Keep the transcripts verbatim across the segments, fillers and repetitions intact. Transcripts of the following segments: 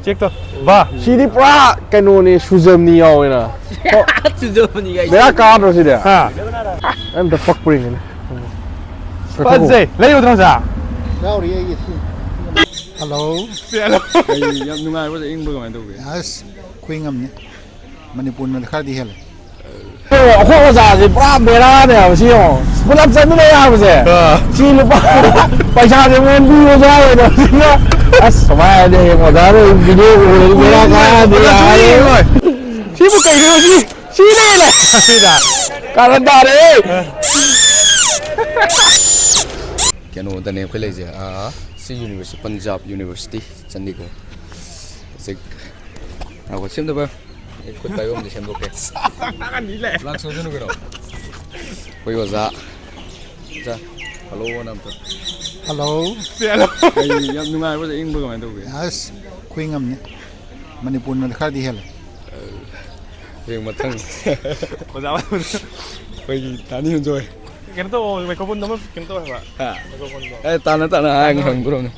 Check ꯇꯧ꯫ ꯕꯥ꯫ ꯁꯤꯗꯤ ꯄꯨꯔꯥ ꯀꯩꯅꯣꯅꯤ, ꯁꯨꯖꯝꯅꯤ ꯌꯥꯎꯋꯦꯅ꯫ ꯆꯨꯖꯕꯅꯤ ꯒꯥꯏꯁ꯫ ꯕꯦꯔꯥ ꯀꯥꯗ꯭ꯔꯣ ꯁꯤꯗꯤ? ꯍꯥ꯫ ꯑꯝꯇ ꯄꯛꯄ꯭ꯔ ꯌꯦꯡꯒꯦꯅꯦ꯫ ꯐꯖꯩ꯫ ꯂꯩꯔꯨꯗ꯭ꯔꯣ ꯑꯣꯖꯥ? ꯌꯥꯎꯔꯤ ꯑꯩꯒꯤ ꯁꯤ꯫ ꯍꯜꯂꯣ꯫ ꯀꯩ ꯌꯥꯝ ꯅꯨꯡꯉꯥꯏꯕ꯭ꯔꯥ, ꯏꯪꯕ꯭ꯔꯥ, ꯀꯃꯥꯏꯅ ꯇꯧꯒꯦ? ꯑꯁ, ꯈꯨꯏꯪ ꯑꯃꯅꯤ꯫ ꯃꯅꯤꯄꯨꯔꯅ ꯈꯔꯗꯤ ꯍꯦꯜꯂꯦ꯫ ꯑꯩꯈꯣꯏ ꯑꯣꯖꯥꯁꯦ ꯄꯨꯔꯥ ꯕꯦꯔꯥꯅꯦ ꯍꯥꯏꯕ, ꯁꯤ ꯌꯦꯡꯉꯣ꯫ ꯄꯨꯂꯞ ꯆꯠꯃꯤꯟꯅ ꯌꯥꯕꯁꯦ꯫ ꯑꯥ꯫ ꯁꯤ ꯂꯨꯄꯥ ꯄꯩꯁꯥꯁꯦ ꯃꯣꯏꯅ ꯄꯤꯕꯁꯨ ꯌꯥꯎꯋꯦꯗ꯫ ꯑꯁ, ꯀꯃꯥꯏ ꯍꯥꯏꯅꯤ, ꯍꯌꯦꯡ ꯑꯣꯖꯥꯅ ꯚꯤꯗꯤꯑꯣ ꯎꯔꯗꯤ ꯕꯦꯔꯥ ꯀꯥꯔꯗꯤ ꯑꯣꯖꯥ ꯌꯥꯔꯦ꯫ ꯌꯦꯡꯉꯣꯏ꯫ ꯁꯤꯕꯨ ꯀꯩꯅꯣ ꯁꯤ? ꯁꯤꯅꯦꯅ꯫ ꯁꯤꯗ꯫ ꯀꯥꯔꯟ ꯇꯥꯔꯦ꯫ ꯀꯩꯅꯣꯗꯅꯦ ꯑꯩꯈꯣꯏ ꯂꯩꯁꯦ꯫ ꯑꯥ, ꯁꯤ ꯌꯨꯅꯤꯚꯔꯁꯤꯇꯤ, ꯄꯟꯖꯥꯕ ꯌꯨꯅꯤꯚꯔꯁꯤꯇꯤ, ꯆꯥꯟꯗꯤꯒꯔ꯫ ꯍꯧꯖꯤꯛ ꯉꯥꯏꯈꯣ, ꯁꯦꯝꯗꯕ꯫ ꯑꯩ ꯈꯨꯠ ꯄꯥꯏꯕ ꯑꯃꯗꯤ ꯁꯦꯝꯗꯣꯛꯀꯦ꯫ ꯂꯥꯛꯁꯣꯗꯨꯅ ꯀꯩꯅꯣ? ꯑꯩꯈꯣꯏ ꯑꯣꯖꯥ꯫ ꯑꯣꯖꯥ, ꯍꯜꯂꯣ ꯑꯅ ꯑꯝꯇ꯫ ꯍꯜꯂꯣ꯫ ꯀꯩ ꯌꯥꯝ ꯅꯨꯡꯉꯥꯏꯕ꯭ꯔꯥ, ꯏꯪꯕ꯭ꯔꯥ, ꯀꯃꯥꯏꯅ ꯇꯧꯒꯦ? ꯑꯁ, ꯈꯨꯏꯪ ꯑꯃꯅꯤ꯫ ꯃꯅꯤꯄꯨꯔꯅ ꯈꯔꯗꯤ ꯍꯦꯜꯂꯦ꯫ ꯍꯌꯦꯡ ꯃꯊꯪ꯫ ꯑꯣꯖꯥ꯫ ꯑꯩꯈꯣꯏꯒꯤ ꯇꯥꯅꯤ ꯑꯦꯟꯖꯣꯏ꯫ ꯀꯩꯅꯣ ꯇꯧꯑꯣ, ꯃꯥꯏꯀ꯭ꯔꯣꯐꯣꯟ ꯑꯃ ꯀꯩꯅꯣ ꯇꯧ ꯍꯥꯏꯕ꯫ ꯍꯥ? ꯃꯥꯏꯀ꯭ꯔꯣꯐꯣꯟꯗꯣ꯫ ꯑꯦ, ꯇꯥꯅ ꯇꯥꯅ ꯍꯥꯏ ꯉꯝꯒꯗ꯭ꯔꯕꯅꯦ꯫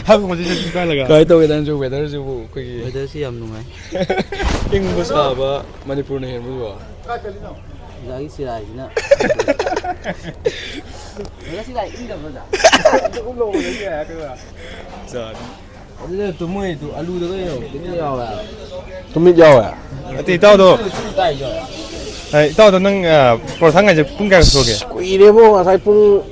ꯍꯥꯏꯕ ꯃꯁꯤ ꯆꯠꯄꯤ ꯄꯥꯏꯍꯜꯂꯒ꯫ ꯀꯃꯥꯏꯅ ꯇꯧꯒꯦ ꯅꯪꯁꯨ ꯋꯦꯗꯔꯁꯤꯕꯨ ꯑꯩꯈꯣꯏꯒꯤ ꯋꯦꯗꯔꯁꯤ ꯌꯥꯝ ꯅꯨꯡꯉꯥꯏ꯫ ꯏꯪꯕ ꯁꯥꯕ ꯃꯅꯤꯄꯨꯔꯅ ꯍꯦꯟꯕ꯭ꯔꯣ? ꯑꯣꯖꯥꯒꯤ ꯆꯤꯔꯥꯏꯁꯤꯅ꯫ ꯑꯣꯖꯥ ꯆꯤꯔꯥꯏ ꯏꯪꯗꯕ꯭ꯔꯣ ꯑꯣꯖꯥ? ꯑꯗꯨꯗ ꯇꯨꯝꯃꯣꯏ ꯇꯨ ꯑꯂꯨꯗꯒ ꯌꯦꯡꯉꯣ, ꯇꯨꯃꯤꯟ ꯌꯥꯎꯋꯦ ꯍꯥꯏꯕ꯫ ꯇꯨꯃꯤꯠ ꯌꯥꯎꯋꯦ꯫ ꯑꯇꯩ ꯏꯇꯥꯎꯗꯣ꯫ ꯇꯨ ꯇꯥꯏ ꯌꯥꯎꯋꯦ꯫ ꯑꯦ, ꯏꯇꯥꯎꯗꯣ ꯅꯪ, ꯑ, ꯄꯔꯣꯊꯥ ꯉꯥꯏꯁꯦ ꯄꯨꯡ ꯀꯌꯥ ꯁꯨꯔꯒꯦ? ꯑꯁ, ꯀꯨꯏꯔꯦꯕꯣ, ꯉꯁꯥꯏ ꯄꯨꯡ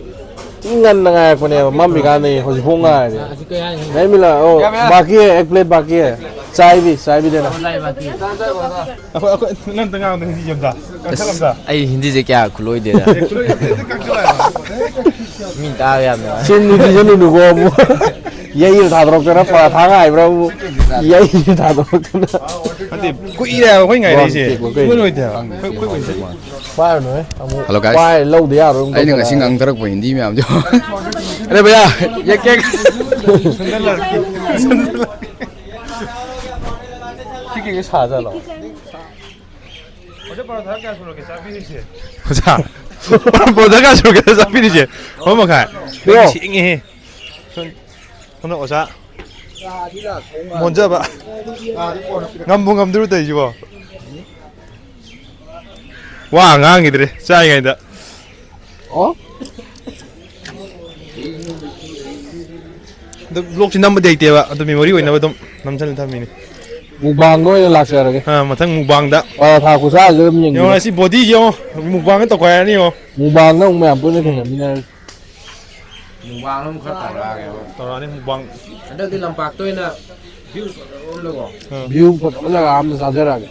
ꯊꯤ ꯉꯟꯅ ꯉꯥꯏꯔꯛꯄꯅꯦꯕ, ꯃꯝꯃꯤꯀꯥꯟꯗꯒꯤ ꯍꯧꯖꯤꯛꯐꯥꯎ ꯉꯥꯏꯔꯤ꯫ ꯑꯁꯤ ꯀꯩ ꯍꯥꯏꯅꯣ? ꯉꯥꯏꯃꯤꯜꯂ, ꯑꯣ, ꯌꯥꯝ ꯌꯥꯝ꯫ ꯕꯥꯀꯤ ꯍꯦ, ꯑꯦꯛ ꯄ꯭ꯂꯦꯠ ꯕꯥꯀꯤ ꯍꯦ꯫ ꯆꯥꯏꯕꯤ, ꯆꯥꯏꯕꯤ ꯗꯦꯅ꯫ ꯑꯩꯈꯣꯏ, ꯑꯩꯈꯣꯏ, ꯅꯪ ꯑꯝꯇ ꯉꯥꯡꯗ ꯍꯤꯟꯗꯤ ꯑꯝꯇ꯫ ꯀꯛꯊꯠ ꯑꯝꯇ꯫ ꯑꯩ ꯍꯤꯟꯗꯤꯁꯦ ꯀꯌꯥ ꯈꯨꯂꯣꯏꯗꯦꯗ꯫ ꯑꯦ, ꯈꯨꯂꯣꯏ ꯑꯝꯇ ꯀꯛꯊꯠꯂꯣ ꯍꯥꯏꯕ꯫ ꯃꯤ ꯇꯥꯕ ꯌꯥꯝ ꯅꯨꯡꯉꯥꯏ꯫ ꯆꯤꯟꯗꯨꯗꯤ ꯊꯤꯖꯤꯜꯂꯨꯅꯨꯀꯣ ꯑꯃꯨꯛ꯫ ꯌꯩꯔ ꯊꯥꯗꯣꯔꯛꯇꯅ ꯄꯔꯥꯊꯥ ꯉꯥꯏꯕ꯭ꯔꯥ ꯑꯃꯨꯛ꯫ ꯌꯩꯔ ꯊꯥꯗꯣꯔꯛꯇꯅ꯫ ꯅꯠꯇꯦ, ꯀꯨꯏꯔꯦ ꯍꯥꯏꯕ ꯑꯩꯈꯣꯏ ꯉꯥꯏꯔꯛꯏꯁꯦ꯫ ꯕꯣꯟ ꯇꯦꯛꯄ ꯀꯨꯏꯔꯦ꯫ ꯀꯨꯏꯔꯣꯏꯗꯦ ꯍꯥꯏꯕ꯫ ꯑꯩꯈꯣꯏ, ꯑꯩꯈꯣꯏ ꯀꯨꯏꯔꯦ꯫ ꯄꯥꯏꯔꯨꯅꯨꯍꯦ꯫ ꯑꯃꯨꯛ Hello guys꯫ ꯄꯥꯏꯔ ꯂꯧꯗ ꯌꯥꯔꯣꯏ ꯑꯃꯨꯛ ꯑꯩꯅ ꯉꯁꯤ ꯇꯧꯁꯜꯂꯛꯑꯒ꯫ ꯉꯥꯡꯊꯔꯛꯄ ꯍꯤꯟꯗꯤ ꯃꯌꯥꯝꯗꯣ꯫ ꯑꯔꯦ ꯚꯩꯌꯥ, ꯌꯦ ꯀꯦ? ꯁꯤ ꯀꯩꯀꯩ ꯁꯥꯖꯥꯠꯂꯣ? ꯑꯣꯖꯥ, ꯄꯔꯣꯊꯥ ꯀꯌꯥ ꯁꯨꯔꯒꯦ ꯆꯥꯕꯤꯔꯤꯁꯦ? ꯑꯣꯖꯥ, ꯄꯔꯣꯊꯥ ꯀꯌꯥ ꯁꯨꯔꯒꯦ ꯆꯥꯕꯤꯔꯤꯁꯦ? ꯑꯍꯨꯝ ꯃꯈꯥꯏ꯫ ꯌꯣ꯫ ꯊꯦꯡꯉꯦꯍꯦ꯫ ꯑꯣꯖꯥ ꯃꯣꯟꯖꯕ꯫ ꯉꯝꯕꯨ ꯉꯝꯗꯣꯏꯔꯣ ꯇꯧꯔꯤꯁꯤꯕꯣ? ꯋꯥ ꯉꯥꯡꯈꯤꯗ꯭ꯔꯦ ꯆꯥꯏꯉꯩꯗ꯫ ꯑꯣ? ꯑꯗꯨ ꯕ꯭ꯂꯣꯛꯁꯤ ꯅꯝꯕꯗꯤ ꯍꯩꯇꯦꯕ, ꯑꯗꯨ ꯃꯦꯃꯣꯔꯤ ꯑꯣꯏꯅꯕ ꯑꯗꯨꯝ ꯅꯝꯁꯤꯜꯂ ꯊꯝꯃꯤꯅꯤ꯫ ꯃꯨꯛꯕꯥꯡꯗ ꯑꯣꯏꯅ ꯂꯥꯛꯆꯔꯒꯦ꯫ ꯑꯥ, ꯃꯊꯪ ꯃꯨꯛꯕꯥꯡꯗ꯫ ꯄꯔꯥꯊꯥ ꯈꯨꯆꯥꯁꯦ ꯑꯗꯨꯝ ꯌꯦꯡꯉꯣ, ꯌꯦꯡꯉꯣ꯫ ꯑꯁꯤ ꯕꯣꯗꯤꯁꯦ ꯌꯦꯡꯉꯣ, ꯃꯨꯛꯕꯥꯡꯗ ꯇꯧꯈꯥꯏꯔꯅꯤ ꯌꯦꯡꯉꯣ꯫ ꯃꯨꯛꯕꯥꯡꯗ ꯑꯃꯨꯛ ꯃꯌꯥꯝ ꯄꯨꯟꯅ ꯊꯦꯡꯅꯃꯤꯟꯅꯔꯁꯤ꯫ ꯃꯨꯛꯕꯥꯡ ꯑꯃ ꯈꯔ ꯇꯧꯔꯛꯑꯒꯦꯕ꯫ ꯇꯧꯔꯛꯑꯅꯤ ꯃꯨꯛꯕꯥꯡ꯫ ꯍꯟꯗꯛꯇꯤ ꯂꯝꯄꯥꯛꯇ ꯑꯣꯏꯅ ꯚ꯭ꯌꯨ ꯐꯖꯕ ꯑꯃꯗꯀꯣ꯫ ꯑꯥ꯫ ꯚ꯭ꯌꯨ ꯐꯖꯕ ꯖꯒꯥ ꯑꯃꯗ ꯆꯥꯖꯔꯛꯑꯒꯦ꯫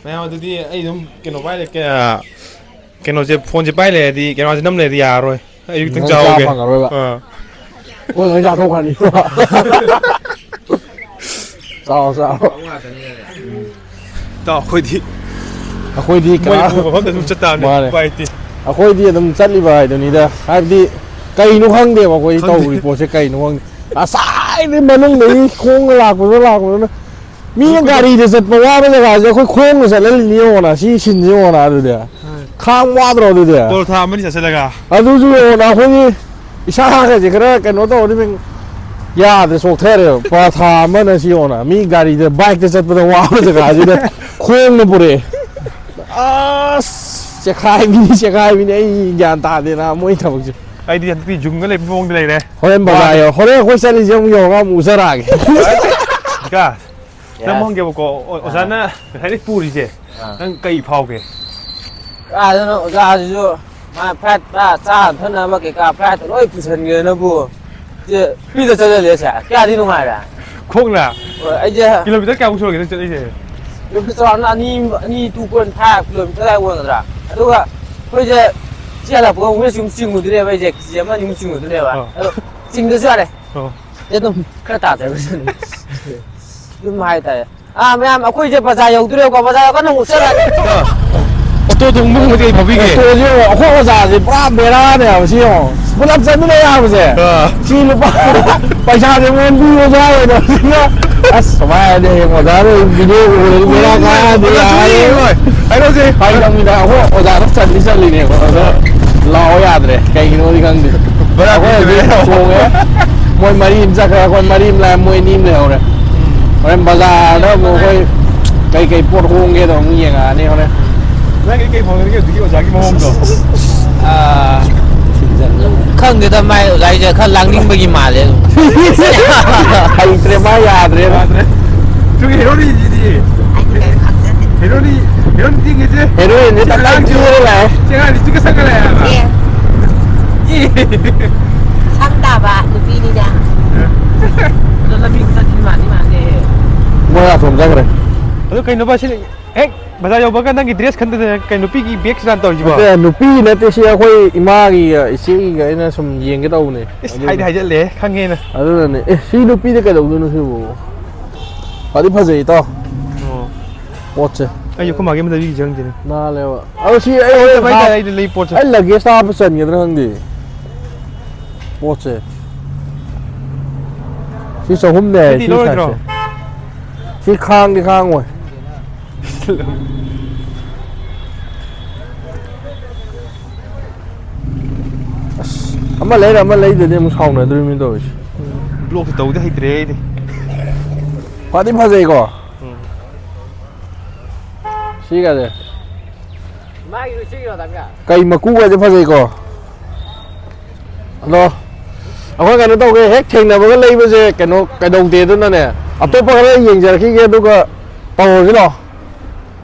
ꯃꯌꯥꯝ ꯑꯗꯨꯗꯤ ꯑꯩ ꯑꯗꯨꯝ ꯀꯩꯅꯣ ꯄꯥꯏ ꯂꯩ-, ꯀ-, ꯀꯩꯅꯣꯁꯦ, ꯐꯣꯟꯁꯦ ꯄꯥꯏ ꯂꯩꯔꯗꯤ, ꯀꯩꯅꯣꯁꯦ ꯅꯝ ꯂꯩꯔꯗꯤ ꯌꯥꯔꯔꯣꯏ꯫ ꯑꯌꯨꯛꯇꯪ ꯅꯪ ꯆꯥ ꯆꯥꯍꯧꯒꯦ꯫ ꯐꯪꯉꯔꯣꯏꯕ꯫ ꯑꯥ꯫ ꯍꯣꯏ, ꯂꯣꯏ ꯆꯥꯊꯣꯛꯈ꯭ꯔꯅꯤ꯫ ꯆꯥꯎ, ꯆꯥꯎ꯫ ꯏꯇꯥꯎ, ꯑꯩꯈꯣꯏꯗꯤ ꯑꯩꯈꯣꯏꯗꯤ ꯃꯣꯏ ꯀꯅꯥ-, ꯄꯨꯕ ꯃꯐꯝꯗ ꯑꯗꯨꯝ ꯆꯠ ꯇꯥꯕꯅꯤ꯫ ꯃꯥꯅꯦ꯫ ꯎꯄꯥꯏ ꯂꯩꯇꯦ꯫ ꯑꯩꯈꯣꯏꯗꯤ ꯑꯗꯨꯝ ꯆꯠꯂꯤꯕ ꯍꯥꯏꯗꯨꯅꯤꯗ꯫ ꯍꯥꯏꯕꯗꯤ ꯀꯩꯅꯣ ꯈꯪꯗꯦꯕ ꯑꯩꯈꯣꯏ ꯈꯪꯗꯦ꯫ ꯇꯧꯔꯤ ꯄꯣꯠꯁꯦ ꯀꯩꯅꯣ ꯈꯪꯗꯦ꯫ ꯉꯁꯥꯏꯗꯩ ꯃꯅꯨꯡꯗꯒꯤ ꯈꯣꯡꯅ ꯂꯥꯛꯄꯗꯣ ꯂꯥꯛꯄꯗꯨꯅ ꯃꯤꯅ ꯒꯥꯔꯤꯗ ꯆꯠꯄ ꯋꯥꯕ ꯖꯒꯥꯁꯦ ꯑꯩꯈꯣꯏ ꯈꯣꯡꯅ ꯆꯠꯍꯜꯂꯤꯅꯤ ꯌꯦꯡꯉꯣꯅ, ꯁꯤ ꯁꯤꯟꯁꯤ ꯌꯦꯡꯉꯣꯅ ꯑꯗꯨꯗꯤ꯫ ꯈꯥꯡ ꯋꯥꯗ꯭ꯔꯣ ꯑꯗꯨꯗꯤ? ꯄꯣꯔꯣꯊꯥ ꯑꯃꯅꯤ ꯆꯥꯁꯤꯜꯂꯒ꯫ ꯑꯗꯨꯁꯨ ꯌꯦꯡꯉꯣꯅ ꯑꯩꯈꯣꯏꯒꯤ ꯏꯁꯥꯒꯁꯦ ꯈꯔ ꯀꯩꯅꯣ ꯇꯧꯔꯗꯤ ꯃꯤꯡ ꯌꯥꯗ꯭ꯔꯦ, ꯆꯣꯛꯊꯔꯦꯕ꯫ ꯄꯔꯥꯊꯥ ꯑꯃꯅ ꯁꯤ ꯌꯦꯡꯉꯣꯅ ꯃꯤ ꯒꯥꯔꯤꯗ ꯕꯥꯏꯛꯇ ꯆꯠꯄꯗ ꯋꯥꯕ ꯖꯒꯥꯁꯤꯗ ꯈꯣꯡꯅ ꯄꯨꯔꯛꯑꯦ꯫ ꯑꯁ! ꯆꯦꯈꯥꯏꯕꯤꯅꯤ, ꯆꯦꯈꯥꯏꯕꯤꯅꯤ꯫ ꯑꯩ ꯒ꯭ꯌꯥꯟ ꯇꯥꯗꯦꯅ ꯃꯣꯏ ꯊꯕꯛꯁꯦ꯫ ꯑꯩꯗꯤ ꯍꯟꯗꯛꯇꯤ ꯌꯨꯝꯗ ꯂꯩꯕ ꯃꯑꯣꯡꯗ ꯂꯩꯔꯦ꯫ ꯍꯣꯔꯦꯟ ꯕꯖꯥꯔ ꯋꯥꯔꯦ꯫ ꯌꯧ-, ꯍꯣꯔꯦꯟ ꯑꯩꯈꯣꯏ ꯆꯠꯂꯤꯁꯦ ꯑꯃꯨꯛ ꯌꯧꯔꯒ ꯑꯃꯨꯛ ꯎꯖꯔꯛꯑꯒꯦ꯫ ꯀꯥ, ꯀꯩꯅꯣꯝ ꯌꯥꯁ꯫ ꯍꯪꯒꯦꯕꯀꯣ, ꯑꯣ-, ꯑꯥ꯫ ꯑꯣꯖꯥꯅ ꯉꯁꯥꯏꯗꯩ ꯄꯨꯔꯤꯁꯦ, ꯑꯥ꯫ ꯅꯪ ꯀꯩ ꯐꯥꯎꯒꯦ? ꯀꯥꯏꯗꯩꯅꯣ ꯑꯣꯖꯥꯁꯤꯁꯨ ꯃꯥ ꯐ꯭ꯂꯥꯏꯠꯇ ꯆꯥꯅ ꯊꯛꯅꯕ ꯀꯩꯀꯥ ꯐ꯭ꯂꯥꯏꯠꯇ ꯂꯣꯏ ꯄꯨꯁꯟꯒꯦꯅꯕꯨ ꯁꯦ ꯐ꯭ꯔꯤꯗ ꯆꯠꯍꯜꯂꯦ ꯁꯦ꯫ ꯀꯌꯥꯗꯤ ꯅꯨꯡꯉꯥꯏꯔꯦ꯫ ꯈꯣꯡꯅ? ꯍꯣꯏ, ꯑꯩꯁꯦ ꯀꯤꯂꯣꯃꯤꯇꯔ ꯀꯌꯥꯃꯨꯛ ꯁꯨꯔꯒꯦ ꯅꯪ ꯆꯠꯂꯤꯁꯦ? ꯀꯤꯂꯣꯃꯤꯇꯔ ꯆꯥꯎꯔꯥꯛꯅ ꯑꯅꯤ, ꯑꯅꯤ, two point five ꯀꯤꯂꯣꯃꯤꯇꯔ ꯑꯗꯨꯋꯥꯏ ꯑꯣꯏꯒꯗ꯭ꯔꯥ? ꯑꯗꯨꯒ ꯑꯩꯈꯣꯏꯁꯦ ꯁꯤ ꯍꯜꯂꯛꯄꯒ ꯑꯃꯨꯛ ꯁꯨꯝ ꯆꯤꯡꯉꯨꯗꯣꯏꯅꯦꯕ ꯑꯩꯁꯦ꯫ ꯀꯦ ꯖꯤ ꯑꯃ ꯑꯅꯤꯃꯨꯛ ꯆꯤꯡꯉꯨꯗꯣꯏꯅꯦꯕ꯫ ꯑꯥ꯫ ꯑꯗꯣ ꯆꯤꯡꯗꯁꯨ ꯌꯥꯔꯦ꯫ ꯑꯥ꯫ ꯑꯗꯨꯝ ꯈꯔ ꯇꯥꯖꯔꯁꯅꯨ꯫ ꯑꯗꯨꯝ ꯍꯥꯏꯇꯥꯔꯦ꯫ ꯑꯥ, ꯃꯌꯥꯝ, ꯑꯩꯈꯣꯏꯁꯦ ꯕꯖꯥꯔ ꯌꯧꯗꯣꯔꯦꯀꯣ, ꯕꯖꯥꯔ ꯀꯟꯅ ꯑꯃꯨꯛ ꯆꯠꯂꯒꯦ꯫ ꯑꯣꯇꯣ ꯇꯣꯡꯕꯒꯨꯝꯕꯗꯤ ꯀꯩ ꯐꯥꯎꯕꯤꯒꯦ? ꯑꯣꯇꯣꯁꯦ ꯌꯦꯡꯉꯣ, ꯑꯩꯈꯣꯏ ꯑꯣꯖꯥꯁꯦ ꯄꯨꯔꯥ ꯕꯦꯔꯥꯅꯦ ꯍꯥꯏꯕ, ꯁꯤ ꯌꯦꯡꯉꯣ꯫ ꯄꯨꯂꯞ ꯆꯠꯃꯤꯟꯅ ꯌꯥꯕꯁꯦ꯫ ꯑꯥ꯫ ꯁꯤ ꯂꯨꯄꯥ ꯄꯩꯁꯥꯁꯦ ꯃꯣꯏ ꯄꯤꯕꯁꯨ ꯍꯥꯏꯔꯣꯏꯗꯕꯅꯤꯅ꯫ ꯑꯁ, ꯀꯃꯥꯏ ꯍꯥꯏꯗꯤ ꯍꯌꯦꯡ ꯑꯣꯖꯥꯗ ꯚꯤꯗꯤꯑꯣ ꯎꯔꯗꯤ ꯕꯦꯔꯥ ꯀꯥꯔꯗꯤ ꯑꯣꯖꯥ ꯌꯥꯔꯣꯏ꯫ ꯍꯣꯏ, ꯍꯥꯏꯔꯣꯁꯦ꯫ ꯐꯥꯒꯤ ꯇꯧꯅꯤꯗ, ꯑꯩꯈꯣꯏ ꯑꯣꯖꯥꯗ ꯆꯠꯂꯤ ꯆꯠꯂꯤꯅꯦꯕ, ꯑꯗꯣ ꯂꯥꯛꯑꯣ ꯌꯥꯗ꯭ꯔꯦ꯫ ꯀꯩꯒꯤꯅꯣꯗꯤ ꯈꯪꯗꯦ꯫ ꯕꯔꯥ ꯑꯩꯈꯣꯏ ꯍꯧꯖꯤꯛ ꯄꯤꯗꯕꯩꯔꯣ? ꯆꯣꯡꯉꯦ꯫ ꯃꯣꯏ ꯃꯔꯤ ꯑꯃ ꯆꯠꯈ꯭ꯔꯦ, ꯑꯩꯈꯣꯏ ꯃꯔꯤ ꯑꯃ ꯂꯥꯛꯑꯦ, ꯃꯣꯏ ꯑꯅꯤ ꯑꯃ ꯂꯩꯍꯧꯔꯦ꯫ ꯍꯣꯔꯦꯟ ꯕꯖꯥꯔꯗ ꯑꯃꯨꯛ ꯑꯩꯈꯣꯏ ꯀꯩꯀꯩ ꯄꯣꯠ ꯍꯣꯡꯒꯦꯗꯣ ꯑꯃꯨꯛ ꯌꯦꯡꯉꯛꯑꯅꯤ ꯍꯣꯔꯦꯟ꯫ ꯅꯪꯒꯤ ꯀꯩ ꯐꯥꯎꯅꯔꯒꯦ ꯍꯧꯖꯤꯛꯀꯤ ꯑꯣꯖꯥꯒꯤ ꯃꯑꯣꯡꯗꯣ? ꯈꯪꯗꯦꯗ, ꯃꯥꯏ ꯑꯣꯖꯥꯁꯦ ꯈꯔ ꯂꯥꯡꯅꯤꯡꯕꯒꯤ ꯃꯥꯜꯂꯦ ꯑꯗꯨꯝ꯫ ꯍꯩꯇ꯭ꯔꯦ, ꯃꯥ ꯌꯥꯗ꯭ꯔꯦ꯫ ꯌꯥꯗ꯭ꯔꯦ꯫ ꯆꯨꯝꯃꯤ, ꯍꯦꯔꯣꯅꯤ ꯁꯤꯗꯤ꯫ ꯍꯦꯔꯣꯅꯤ, ꯍꯦꯔꯣꯅꯤ ꯇꯤꯡꯉꯤꯁꯦ꯫ ꯍꯦꯔꯣꯏꯟꯁꯦ ꯇꯞ ꯇꯥꯏ ꯆꯨꯔ ꯂꯥꯛꯑꯦ꯫ ꯆꯦꯡꯉꯥꯏꯗꯤ ꯆꯤꯛꯀ ꯁꯛꯀ ꯂꯥꯛꯑꯦ ꯍꯥꯏꯕ꯫ ꯑꯦ ꯏ꯫ ꯁꯝ ꯇꯥꯕ ꯅꯨꯄꯤꯅꯤꯅ꯫ ꯑꯗꯣ ꯂꯝꯕꯤ ꯆꯠꯈꯤ ꯃꯥꯟꯗꯤ ꯃꯥꯟꯗꯦ꯫ ꯃꯣꯏ ꯑꯁꯣꯝ ꯆꯠꯈ꯭ꯔꯦ꯫ ꯑꯗꯨ ꯀꯩꯅꯣꯕ ꯁꯤ ꯍꯦꯛ ꯕꯖꯥꯔ ꯌꯧꯕꯒ ꯅꯪꯒꯤ ꯗ꯭ꯔꯦꯁ ꯈꯟꯗꯗꯅ ꯀꯩ ꯅꯨꯄꯤꯒꯤ ꯕꯦꯒ ꯁꯤꯗꯥꯟ ꯇꯧꯔꯤꯁꯤꯕꯣ? ꯅꯠꯇꯦ, ꯅꯨꯄꯤꯒꯤ ꯅꯠꯇꯦ, ꯁꯤ ꯑꯩꯈꯣꯏ ꯏꯃꯥꯒꯤ, ꯏꯆꯦꯒꯤꯒ ꯑꯩꯅ ꯁꯨꯝ ꯌꯦꯡꯒꯦ ꯇꯧꯕꯅꯦ꯫ ꯏꯁ, ꯍꯥꯏꯗꯤ ꯍꯥꯏꯖꯜꯂꯦ, ꯈꯪꯉꯦꯅ꯫ ꯑꯗꯨꯅꯅꯦ꯫ ꯑꯦ, ꯁꯤ ꯅꯨꯄꯤꯗ ꯀꯩꯗꯧꯗꯣꯏꯅꯣ ꯁꯤꯕꯨ? ꯐꯗꯤ ꯐꯖꯩ, ꯏꯇꯥꯎ꯫ ꯑꯣ꯫ ꯄꯣꯠꯁꯦ꯫ ꯑꯩ ꯑꯩꯈꯣꯏ ꯃꯥꯒꯤ ꯑꯃꯗ ꯂꯩꯈꯤꯁꯦ ꯈꯪꯗꯦꯅꯦ꯫ ꯅꯥꯜꯂꯦꯕ꯫ ꯑꯗꯣ ꯁꯤ ꯑꯩ ꯍꯣꯔꯦꯟ ꯍꯥꯏꯇꯥꯔꯦ, ꯍꯥꯞ-, ꯑꯩꯗꯤ ꯂꯩ ꯄꯣꯠꯁꯦ꯫ ꯑꯩ ꯂꯒꯦꯖꯇ ꯍꯥꯞꯄ ꯆꯟꯒꯗ꯭ꯔꯥ ꯈꯪꯗꯦ꯫ ꯄꯣꯠꯁꯦ꯫ ꯁꯤ ꯆꯍꯨꯝꯅꯦ ꯍꯥꯏ, ꯁꯤꯗꯤ ꯁꯤ ꯂꯧꯔꯣꯏꯗ꯭ꯔꯣ? ꯁꯥꯏꯖꯁꯦ꯫ ꯁꯤ ꯈꯥꯡꯗꯤ ꯈꯥꯡꯉꯣꯏ꯫ ꯑꯁ, ꯑꯃ ꯂꯩꯔ ꯑꯃ ꯂꯩꯗꯗꯤ ꯑꯃꯨꯛ ꯁꯥꯎꯅꯗꯣꯔꯤꯕꯅꯤ ꯇꯧꯔꯤꯁꯦ꯫ ꯕ꯭ꯂꯣꯛꯁꯦ ꯇꯧꯗꯤ ꯍꯩꯇ꯭ꯔꯦ ꯑꯩꯗꯤ꯫ ꯐꯗꯤ ꯐꯖꯩꯀꯣ꯫ ꯎꯝ꯫ ꯁꯤꯒꯁꯦ꯫ ꯃꯥꯒꯤꯗꯨ ꯁꯤꯒꯤ ꯃꯇꯝꯒ꯫ ꯀꯩ ꯃꯀꯨꯒꯁꯦ ꯐꯖꯩꯀꯣ꯫ ꯑꯗꯣ ꯑꯩꯈꯣꯏ ꯀꯩꯅꯣ ꯇꯧꯒꯦ, ꯍꯦꯛ ꯊꯦꯡꯅꯕꯒ ꯂꯩꯕꯁꯦ ꯀꯩꯅꯣ ꯀꯩꯗꯧꯗꯦ, ꯑꯗꯨꯅꯅꯦ ꯑꯇꯣꯞꯄ ꯈꯔ ꯌꯦꯡꯖꯔꯛꯈꯤꯒꯦ, ꯑꯗꯨꯒ ꯇꯧꯔꯁꯤ ꯂꯥꯛꯑꯣ꯫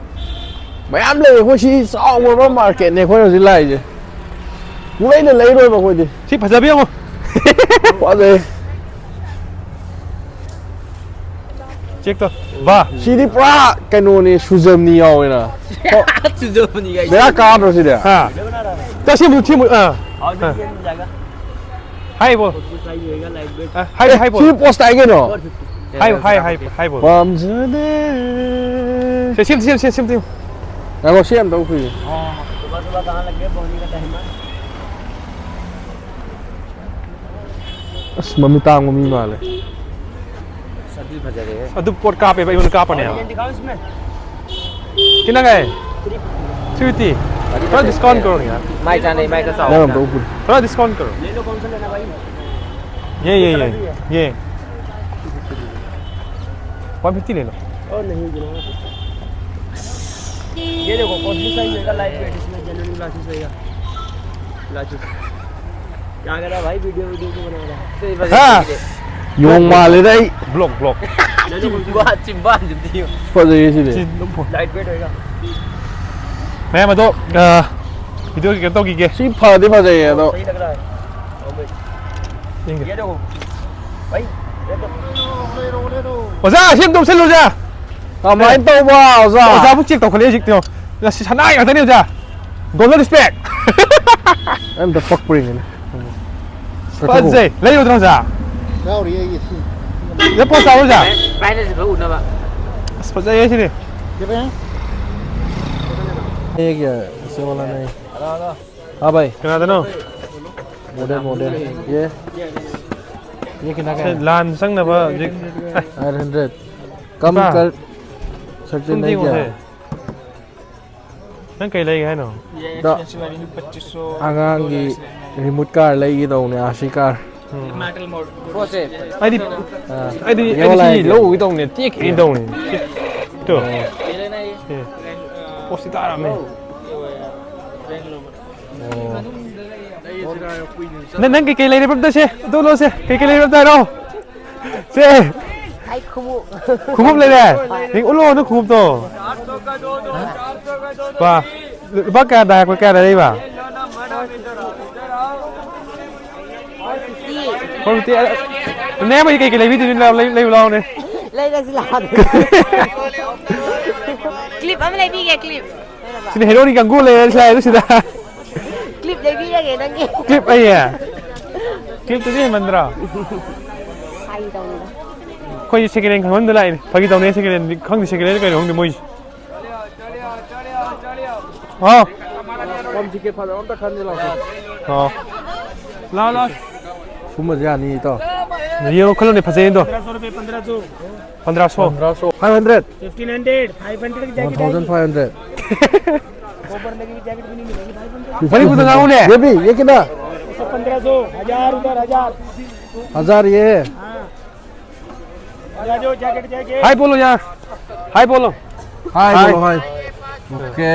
ꯃꯌꯥꯝ ꯂꯩ, ꯑꯩꯈꯣꯏ ꯁꯤ ꯆꯥꯎꯈ꯭ꯔꯕ ꯃꯥꯔꯀꯦꯠꯅꯦ ꯑꯩꯈꯣꯏ ꯍꯧꯖꯤꯛ ꯂꯥꯛꯏꯁꯦ꯫ ꯄꯨꯡꯂꯩꯗ ꯂꯩꯔꯣꯏꯕ ꯑꯩꯈꯣꯏꯗꯤ꯫ ꯁꯤ ꯐꯖꯕ ꯌꯦꯡꯉꯣ꯫ ꯐꯖꯩ꯫ ꯆꯦꯛ ꯇꯧ꯫ ꯕꯥ꯫ ꯁꯤꯗꯤ ꯄꯨꯔꯥ ꯀꯩꯅꯣꯅꯤ, ꯁꯨꯖꯝꯅꯤ ꯌꯥꯎꯋꯦꯅ꯫ ꯆꯨꯖꯕꯅꯤ ꯀꯥꯏ꯫ ꯕꯦꯔꯥ ꯀꯥꯗ꯭ꯔꯣ ꯁꯤꯗꯤ? ꯍꯥ꯫ ꯇ ꯁꯤ ꯃꯨ-, ꯁꯤ ꯃꯨ-, ꯑꯥ꯫ ꯍꯥꯏꯕꯣ꯫ ꯑ, ꯍꯥꯏꯕꯣ, ꯍꯥꯏꯕꯣ꯫ ꯁꯤ ꯄꯣꯁ ꯇꯥꯏ ꯀꯩꯅꯣ? ꯍꯥꯏꯕꯣ, ꯍꯥꯏ, ꯍꯥꯏ, ꯍꯥꯏꯕꯣ꯫ ꯄꯥꯝꯖꯗꯦ꯫ ꯁꯦ, ꯁꯦꯝ, ꯁꯦꯝ, ꯁꯦꯝ, ꯁꯦꯝ, ꯁꯦꯝ꯫ ꯉꯥꯏꯈꯣ, ꯁꯤ ꯑꯝꯇ ꯎꯞꯄꯤꯌꯨ꯫ ꯑꯁ, ꯃꯃꯤꯠ ꯇꯥꯡꯕ ꯃꯤ ꯃꯥꯜꯂꯦ꯫ ꯑꯗꯨꯗꯤ ꯐꯖꯔꯦꯍꯦ꯫ ꯑꯗꯨ ꯄꯣꯠ ꯀꯥꯞꯄꯦꯕ, ꯑꯩꯉꯣꯟꯗ ꯀꯥꯞꯄꯅꯦꯕ꯫ ꯁꯤ ꯅꯪ ꯀꯥꯏ? ꯁꯤ ꯎꯇꯤ? थोड़ा डिस्काउंट करो ना यार। माइक जाने, माइक का साउंड। थोड़ा डिस्काउंट करो। ये, ये, ये, ये। वन फिफ्टी ले लो। और नहीं गिना। ये देखो, कॉस्टली साइज रहेगा, लाइट वेट, इसमें जेन्युइन ग्लासेस रहेगा। ग्लासेस। क्या कर रहा है भाई, वीडियो, वीडियो क्यों बना रहा है? हाँ। ꯌꯣꯡ ꯃꯥꯜꯂꯦꯗ ꯑꯩ꯫ Block, block. चिंबा, चिंबा, जल्दी हो। ꯐꯖꯩꯌꯦ ꯁꯤꯗꯤ꯫ ꯆꯤꯟ ꯑꯗꯨꯝ ꯄꯣ-, लाइट वेट रहेगा। ꯃꯌꯥꯝ ꯑꯗꯣ, ꯑ, ꯚꯤꯗꯤꯑꯣꯒꯤ ꯀꯩꯅꯣ ꯇꯧꯈꯤꯒꯦ꯫ ꯁꯤ ꯐꯗꯤ ꯐꯖꯩꯌꯦ ꯑꯗꯣ꯫ सही लग रहा है। ꯌꯦꯡꯒꯦ꯫ ये देखो। भाई, ये तो ꯑꯣꯖꯥ, ꯁꯤ ꯑꯝꯇ ꯎꯞꯁꯜꯂꯨ, ꯑꯣꯖꯥ꯫ ꯀꯃꯥꯏꯅ ꯇꯧꯕ, ꯑꯣꯖꯥ? ꯑꯣꯖꯥꯕꯨ ꯆꯦꯛ ꯇꯧꯈꯠꯂꯛꯑꯦ ꯍꯧꯖꯤꯛꯇꯤ꯫ ꯉꯁꯤ ꯁꯅꯥꯒꯤ ꯉꯥꯛꯇꯅꯤ, ꯑꯣꯖꯥ꯫ ꯗꯣꯂꯔ ꯔꯤꯁꯄꯦꯛ꯫ ꯑꯝꯇ ꯄꯛꯄ꯭ꯔ ꯌꯦꯡꯒꯦꯅꯦ꯫ ꯐꯖꯩ꯫ ꯂꯩꯔꯨꯗ꯭ꯔꯣ, ꯑꯣꯖꯥ? ꯌꯥꯎꯔꯤ ꯑꯩꯒꯤ ꯁꯤ꯫ ꯁꯤꯗ ꯄꯣꯁ ꯇꯥꯕ꯭ꯔꯣ, ꯑꯣꯖꯥ? ꯄꯥꯏꯅꯁꯤ ꯈꯔ ꯎꯅꯕ꯫ ꯑꯁ, ꯐꯖꯩꯌꯦ ꯁꯤꯗꯤ꯫ ꯁꯤ ꯐꯖꯩ꯫ ꯑꯩꯒꯤ ꯁꯤ ꯑꯣꯟꯂꯥꯏꯟ ꯑꯩ꯫ Hello, hello. हाँ भाई। ꯀꯅꯥꯗꯅꯣ? Model, model. ये, ये कितना का है? ꯂꯥꯟ ꯆꯪꯅꯕ ꯍꯧꯖꯤꯛ꯫ Nine hundred. कम ꯅꯨꯄꯥ, कर सकते ꯁꯨꯝ नहीं ꯌꯦꯡꯉꯣꯁꯦ꯫ क्या? ꯅꯪ ꯀꯩ ꯂꯩꯒꯦ ꯍꯥꯏꯅꯣ? ꯗ-, ꯑꯉꯥꯡꯒꯤ ꯔꯤꯃꯣꯠ ꯀꯥꯔ ꯂꯩꯒꯦ ꯇꯧꯕꯅꯦ, ꯑꯥꯔ ꯁꯤ ꯀꯥꯔ꯫ ꯎꯝ꯫ ꯑꯩꯗꯤ, ꯑꯥ꯫ ꯑꯩꯗꯤ, ꯑꯩꯗꯤ ꯁꯤ ꯂꯧꯒꯦ ꯇꯧꯕꯅꯦ, ꯇꯦꯛꯈꯤꯅꯤ ꯇꯧꯕꯅꯦ꯫ ꯇꯨ꯫ ꯑꯣ꯫ ꯁꯤ꯫ ꯄꯣꯠꯁꯤ ꯇꯥꯔꯝꯃꯦ꯫ ꯑꯣ꯫ ꯅꯪ, ꯅꯪ ꯀꯩꯀꯩ ꯂꯩꯔꯤꯕ ꯑꯝꯇ ꯁꯦ, ꯑꯗꯨ ꯎꯠꯂꯣꯁꯦ꯫ ꯀꯩꯀꯩ ꯂꯩꯔꯤꯕ ꯑꯝꯇ ꯍꯥꯏꯔꯣ꯫ ꯁꯦ꯫ ꯑꯩ ꯈꯣꯡꯎꯞ꯫ ꯈꯣꯡꯎꯞ ꯂꯩꯔꯦ? ꯍꯣꯏ꯫ ꯅꯪ ꯎꯠꯂꯣ ꯅꯪ ꯈꯣꯡꯎꯞꯇꯣ꯫ ꯄꯥ, ꯂꯨꯄꯥ ꯀꯌꯥꯗ ꯍꯥꯏꯔꯛꯄ, ꯀꯌꯥꯗ ꯂꯩꯕ? Four fifty. Four fifty. ꯅꯌꯥꯝꯕꯒꯤ ꯀꯩꯀꯩ ꯂꯩꯕꯤꯗꯣꯏꯅꯣ? ꯂꯩ-, ꯂꯩꯕ ꯂꯥꯛꯑꯣꯅꯦ꯫ ꯂꯩꯔꯁꯤ ꯂꯥꯛꯑꯣꯅꯦ꯫ ꯀ꯭ꯂꯤꯞ ꯑꯃ ꯂꯩꯕꯤꯒꯦ, ꯀ꯭ꯂꯤꯞ꯫ ꯁꯤꯅ ꯍꯦꯔꯣꯒꯤ ꯀꯥꯡꯒꯨ ꯂꯩꯔꯦ ꯁꯤ ꯂꯥꯛꯑꯦ ꯁꯤꯗ꯫ ꯀ꯭ꯂꯤꯞ ꯂꯩꯕꯤꯔꯒꯦ ꯅꯪꯒꯤ꯫ ꯀ꯭ꯂꯤꯞ ꯑꯩꯌꯦ? ꯀ꯭ꯂꯤꯞꯇꯨꯗꯤ ꯍꯦꯟꯃꯟꯗ꯭ꯔꯣ? ꯐꯥꯒꯤ ꯇꯧꯅꯤꯗ꯫ ꯑꯩꯈꯣꯏꯁꯨ ꯁꯦꯀꯦꯟ ꯍꯦꯟ ꯈꯪꯐꯝꯗ ꯂꯥꯛꯏꯅꯦ꯫ ꯐꯥꯒꯤ ꯇꯧꯅꯤ, ꯁꯦꯀꯦꯟ ꯍꯦꯟꯗꯤ ꯈꯪꯗꯦ, ꯁꯦꯀꯦꯟ ꯍꯦꯟ ꯀꯩꯅꯣ ꯈꯪꯗꯦ ꯃꯣꯏꯁꯦ꯫ ꯍꯥꯎ꯫ ꯀꯝ ꯇꯤꯀꯦꯠ ꯐꯖꯕ ꯑꯝꯇ ꯈꯟꯁꯤ ꯂꯥꯎ꯫ ꯑꯣ꯫ ꯂꯥꯎ, ꯂꯥꯎ꯫ ꯁꯨꯝꯕꯁꯦ ꯌꯥꯅꯤ, ꯏꯇꯥꯎ꯫ ꯌꯦꯡꯉꯣ, ꯈꯜꯂꯣꯅꯦ, ꯐꯖꯩ ꯑꯗꯣ꯫ पंद्रह सौ रुपये, पंद्रह सौ। पंद्रह सौ। Five hundred. Fifteen hundred, five hundred की जैकेट है। One thousand five hundred. ऊपर लगी हुई जैकेट भी नहीं मिलेगी भाई, बंदे। ꯃꯅꯤꯄꯨꯔꯗ ꯉꯥꯡꯉꯨꯅꯦ꯫ ये भी, ये कितना? पंद्रह सौ, हजार उधर, हजार। हजार ये। आ जाओ, जैकेट चाहिए? हाय बोलो यार, हाय बोलो। हाय हाय। बोलो, हाय। ओके।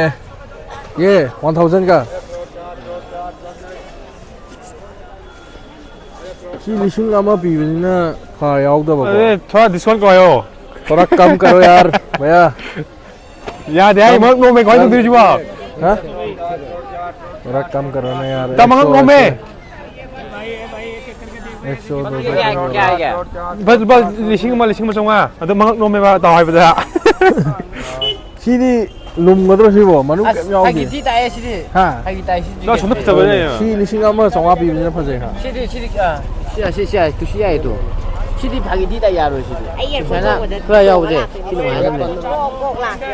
ये वन थाउजेंड का। ꯁꯤ ꯂꯤꯁꯤꯡ ꯑꯃ ꯄꯤꯕꯅꯤꯅ ꯐꯥ ꯌꯥꯎꯗꯕꯀꯣ꯫ अरे, थोड़ा डिस्काउंट करवाओ। थोड़ा कम करो यार, भैया। ꯌꯥꯗꯦ ꯍꯥꯏ, ꯃꯔꯛ ꯅꯣꯝꯃꯦ, ꯀꯃꯥꯏꯅ ꯇꯧꯗꯣꯏꯅꯣ ꯁꯤꯕꯣ? ꯍꯥ? ꯈꯔ ꯀꯝ ꯀꯔꯣꯅꯦ ꯌꯥꯔꯦ꯫ ꯇ ꯃꯉꯛ ꯅꯣꯝꯃꯦ꯫ ꯑꯦꯛꯁꯣ, ꯑꯦꯛꯁꯣ, ꯂꯨꯄꯥ, ꯂꯨꯄꯥ ꯂꯤꯁꯤꯡ ꯑꯃ, ꯂꯤꯁꯤꯡ ꯑꯃ ꯆꯥꯝꯃꯉꯥ꯫ ꯑꯗꯣ ꯃꯉꯛ ꯅꯣꯝꯃꯦꯕ ꯇꯥꯎ ꯍꯥꯏꯕꯗ꯫ ꯁꯤꯗꯤ ꯂꯨꯝꯒꯗ꯭ꯔꯣ ꯁꯤꯕꯣ? ꯃꯅꯨꯡ ꯑꯁ, ꯀꯩꯝ ꯌꯥꯎꯗꯦ꯫ ꯐꯥꯒꯤ ꯊꯤ ꯇꯥꯏꯌꯦ ꯁꯤꯗꯤ꯫ ꯍꯥ? ꯐꯥꯒꯤ ꯇꯥꯏ ꯁꯤꯗꯤ꯫ ꯂꯣꯏ ꯁꯣꯝꯗ ꯐꯖꯕ ꯂꯩꯌꯦ꯫ ꯁꯤ ꯂꯤꯁꯤꯡ ꯑꯃ ꯆꯥꯝꯃꯉꯥ ꯄꯤꯕꯁꯤꯅ ꯐꯖꯩ ꯍꯥ? ꯁꯤꯗꯤ, ꯁꯤꯗꯤ, ꯑ, ꯁꯤ, ꯁꯤ, ꯁꯤ, ꯁꯤ, ꯇꯨ ꯁꯤ ꯌꯥꯏ ꯇꯨ꯫ ꯁꯤꯗꯤ ꯐꯥꯒꯤ ꯊꯤ ꯇꯥꯏ ꯌꯥꯔꯣꯏ ꯁꯤꯗꯤ꯫ ꯑꯩ ꯁꯨꯃꯥꯏꯅ ꯈꯔ ꯌꯥꯎꯕꯁꯦ ꯁꯤ ꯅꯨꯡꯉꯥꯏꯒꯗꯕꯅꯦ꯫ ꯀꯣꯛ ꯂꯥꯛꯀꯦ꯫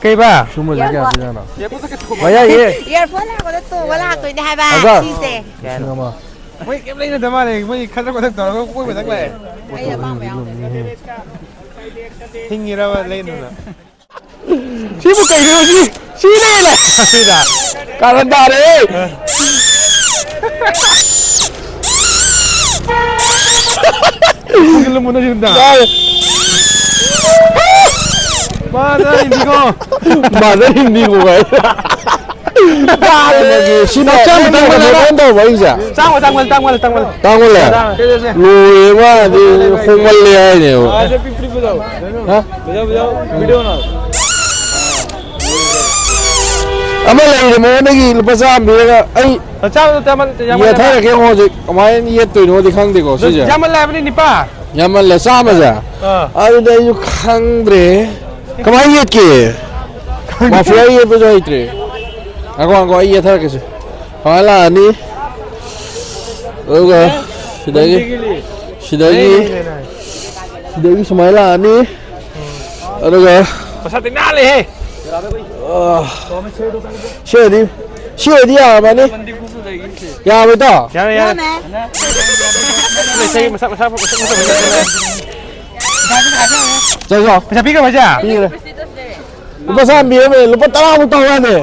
ꯀꯩꯕꯥ? ꯁꯨꯝꯕꯁꯦ ꯀꯌꯥ ꯄꯤꯖꯥꯠꯅꯣ? ꯃꯌꯥꯏꯁꯦ꯫ ꯏꯌꯥꯔꯐꯣꯟ ꯂꯥꯛꯄꯗ ꯇꯣꯡꯉ ꯂꯥꯛꯇꯣꯏꯅꯦ ꯍꯥꯏꯕ ꯑꯗꯣ ꯁꯤꯁꯦ꯫ ꯂꯤꯁꯤꯡ ꯑꯃ꯫ ꯃꯣꯏ ꯀꯩꯝ ꯂꯩꯅꯗ ꯃꯥꯜꯂꯦ꯫ ꯃꯣꯏ ꯈꯗ꯭ꯔꯛ ꯈꯗ꯭ꯔꯛ ꯇꯧꯔꯒ ꯀꯣꯏꯕꯗꯪ ꯂꯥꯛꯑꯦ꯫ ꯑꯩ ꯑꯄꯥꯝꯕ ꯌꯥꯎꯗꯦ꯫ ꯍꯤꯡꯉꯤꯔꯕ ꯂꯩꯅꯨꯅ? ꯁꯤꯕꯨ ꯀꯩꯅꯣ ꯁꯤ? ꯁꯤ ꯂꯩꯔꯦ꯫ ꯁꯤꯗ꯫ ꯀꯥꯔꯟ ꯇꯥꯔꯦ꯫ ꯐꯨꯒꯠꯂꯝꯃꯣ ꯅꯪ ꯁꯤꯗ꯫ ꯌꯥꯔꯦ꯫ ꯃꯥꯗ ꯍꯤꯟꯗꯤꯀꯣ꯫ ꯃꯥꯗ ꯍꯤꯟꯗꯤꯀꯣ ꯀꯥꯏ꯫ ꯀꯥꯔꯦ꯫ ꯁꯤꯅ ꯆꯥꯝꯃ ꯅꯪꯅ ꯇꯪꯕ ꯂꯩꯕ꯫ ꯀꯩꯅꯣ ꯇꯧꯕ ꯑꯩꯁꯦ꯫ ꯇꯥꯡꯃꯜ, ꯇꯥꯡꯃꯜ, ꯇꯥꯡꯃꯜ, ꯇꯥꯡꯃꯜ꯫ ꯇꯥꯡꯃꯜꯂꯦ? ꯇꯥꯡꯃꯜ꯫ ꯂꯣꯏꯔꯦ ꯃꯥꯗꯤ ꯍꯣꯡꯃꯜꯂꯦ ꯍꯥꯏꯅꯦꯕ꯫ ꯍꯥ? ꯑꯃ ꯂꯩꯔꯦ ꯃꯉꯣꯟꯗꯒꯤ ꯂꯨꯄꯥ ꯆꯥꯝꯃ ꯄꯤꯔꯒ ꯑꯩ ꯆꯥꯝꯃꯗꯣ ꯇꯥꯡꯃꯜ, ꯌꯥꯝꯃꯜꯂꯦ꯫ ꯌꯦꯠꯊꯔꯒꯦ ꯌꯦꯡꯉꯣ ꯍꯧꯖꯤꯛ ꯀꯃꯥꯏꯅ ꯌꯦꯠꯇꯣꯏꯅꯣꯗꯤ ꯈꯪꯗꯦꯀꯣ ꯁꯤꯁꯦ꯫ ꯌꯥꯝꯃꯜꯂꯦ ꯍꯥꯏꯕꯅꯤ ꯅꯤꯄꯥ꯫ ꯌꯥꯝꯃꯜꯂꯦ ꯆꯥꯝꯃꯁꯦ꯫ ꯑꯥ꯫ ꯑꯗꯨꯗꯤ ꯑꯩꯁꯨ ꯈꯪꯗ꯭ꯔꯦ꯫ ꯀꯃꯥꯏꯅ ꯌꯦꯠꯀꯦ? ꯃꯥꯐꯤꯌꯥ ꯌꯦꯠꯄꯁꯨ ꯍꯩꯇ꯭ꯔꯦ꯫ ꯉꯥꯏꯈꯣ, ꯉꯥꯏꯈꯣ, ꯑꯩ ꯌꯦꯠꯊꯔꯛꯀꯦꯁꯦ꯫ ꯁꯨꯃꯥꯏꯅ ꯂꯥꯛꯑꯅꯤ꯫ ꯑꯗꯨꯒ ꯁꯤꯗꯒꯤ, ꯁꯤꯗꯒꯤ, ꯁꯤꯗꯒꯤ ꯁꯨꯃꯥꯏꯅ ꯂꯥꯛꯑꯅꯤ꯫ ꯑꯗꯨꯒ ꯃꯁꯥ ꯇꯤꯡ ꯅꯥꯜꯂꯦꯍꯦ꯫ ꯑꯥ, ꯁꯤ ꯑꯣꯏꯗꯤ, ꯁꯤ ꯑꯣꯏꯗꯤ ꯌꯥꯔꯕꯅꯤ꯫ ꯌꯥꯔꯕ ꯏꯇꯥꯎ? ꯌꯥꯔꯦ, ꯌꯥꯔꯦ꯫ ꯏꯁꯩ ꯃꯁꯛ, ꯃꯁꯛ, ꯃꯁꯛ, ꯃꯁꯛ, ꯃꯁꯛ꯫ ꯆꯠꯂꯣ꯫ ꯄꯩꯁꯥ ꯄꯤꯈ꯭ꯔꯕ ꯍꯥꯏꯁꯦ? ꯄꯤꯈ꯭ꯔꯦ꯫ ꯂꯨꯄꯥ ꯆꯥꯝ ꯄꯤꯔꯝꯃꯦ, ꯂꯨꯄꯥ ꯇꯔꯥꯃꯨꯛ ꯇꯧ ꯌꯥꯗꯦ?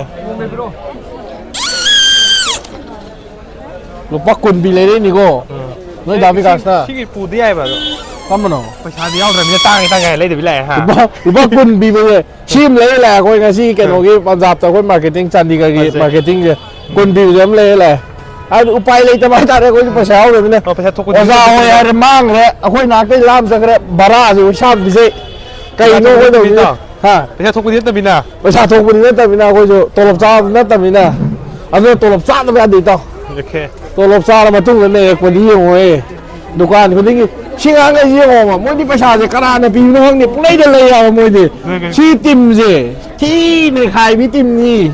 ꯂꯨꯄꯥ ꯀꯨꯟ ꯄꯤ ꯂꯩꯔꯛꯏꯅꯤꯀꯣ꯫ ꯅꯣꯏ ꯗꯥ ꯕꯤꯀꯥꯁꯅ꯫ ꯁꯤꯒꯤ ꯄꯨꯗ ꯌꯥꯏꯕ ꯑꯗꯣ꯫ ꯀꯔꯝꯕꯅꯣ? ꯄꯩꯁꯥꯗꯤ ꯌꯥꯎꯗ꯭ꯔꯕꯅꯤꯅ ꯇꯥꯡꯉꯦ ꯇꯥꯡꯉꯦ ꯍꯥꯏ ꯂꯩꯗꯕꯤ ꯂꯥꯛꯑꯦ, ꯍꯥ? ꯂꯨꯄꯥ, ꯂꯨꯄꯥ ꯀꯨꯟ ꯄꯤꯕꯁꯦ꯫ ꯁꯤ ꯑꯃ ꯂꯩꯔ ꯂꯥꯛꯑꯦ ꯑꯩꯈꯣꯏ ꯉꯁꯤ ꯀꯩꯅꯣꯒꯤ ꯄꯟꯖꯥꯕꯇ ꯑꯩꯈꯣꯏ ꯃꯥꯔꯀꯦꯇꯤꯡ ꯆꯥꯟꯗꯤꯒꯔꯒꯤ ꯐꯖꯩ꯫ ꯃꯥꯔꯀꯦꯇꯤꯡꯁꯦ꯫ ꯀꯨꯟ ꯄꯤꯕꯁꯦ ꯑꯃ ꯂꯩꯔ ꯂꯥꯛꯑꯦ꯫ ꯍꯥꯏꯗꯤ ꯎꯄꯥꯏ ꯂꯩꯇꯕ ꯍꯥꯏꯇꯥꯔꯦ, ꯑꯩꯈꯣꯏꯁꯨ ꯄꯩꯁꯥ ꯌꯥꯎꯗꯕꯅꯤꯅ꯫ ꯑꯣ, ꯄꯩꯁꯥ ꯊꯣꯛꯄꯗꯤ ꯑꯣꯖꯥ ꯍꯣꯏ ꯅꯠꯇꯕꯤꯗ꯫ ꯍꯥꯏꯔꯦ ꯃꯥꯡꯈ꯭ꯔꯦ, ꯑꯩꯈꯣꯏ ꯅꯍꯥꯟꯈꯩ ꯂꯥꯝ ꯆꯠꯈ꯭ꯔꯦ, ꯚꯔꯥꯁꯨ ꯏꯁꯥ ꯄꯤꯖꯩ꯫ ꯀꯩꯅꯣ ꯄꯩꯁꯥ ꯊꯣꯛꯄꯗꯤ ꯑꯩꯈꯣꯏ ꯇꯧꯔꯤꯁꯦ? ꯅꯠꯇꯕꯤꯗ꯫ ꯍꯥ? ꯄꯩꯁꯥ ꯊꯣꯛꯄꯗꯤ ꯅꯠꯇꯕꯤꯅ꯫ ꯄꯩꯁꯥ ꯊꯣꯛꯄꯗꯤ ꯅꯠꯇꯕꯅꯤꯅ, ꯑꯩꯈꯣꯏꯁꯨ ꯇꯣꯂꯣꯞ ꯆꯥꯕꯗꯤ ꯅꯠꯇꯕꯅꯤꯅ꯫ ꯑꯗꯨꯅ ꯇꯣꯂꯣꯞ ꯆꯥꯗꯕ ꯌꯥꯗꯦ, ꯏꯇꯥꯎ꯫ ꯑꯣꯀꯦ꯫ ꯇꯣꯂꯣꯞ ꯆꯥꯔ ꯃꯇꯨꯡꯗ ꯅꯩꯔꯛꯄꯗꯤ ꯌꯦꯡꯉꯣꯍꯦ꯫ ꯗꯨꯀꯥꯟ ꯈꯨꯗꯤꯡꯒꯤ ꯁꯤ ꯉꯥꯡꯈꯩꯁꯤ ꯌꯦꯡꯉꯣꯕ, ꯃꯣꯏꯗꯤ ꯄꯩꯁꯥꯁꯦ ꯀꯅꯥꯅ ꯄꯤꯕꯅꯣ ꯈꯪꯗꯦ, ꯄꯨꯡꯂꯩꯗ ꯂꯩ ꯍꯥꯏꯕ ꯃꯣꯏꯗꯤ꯫ ꯅꯣꯏ ꯀꯩ- ꯁꯤ ꯇꯤꯝꯁꯦ ꯊꯤ ꯅꯩꯈꯥꯏꯕꯤ ꯇꯤꯝꯅꯤ꯫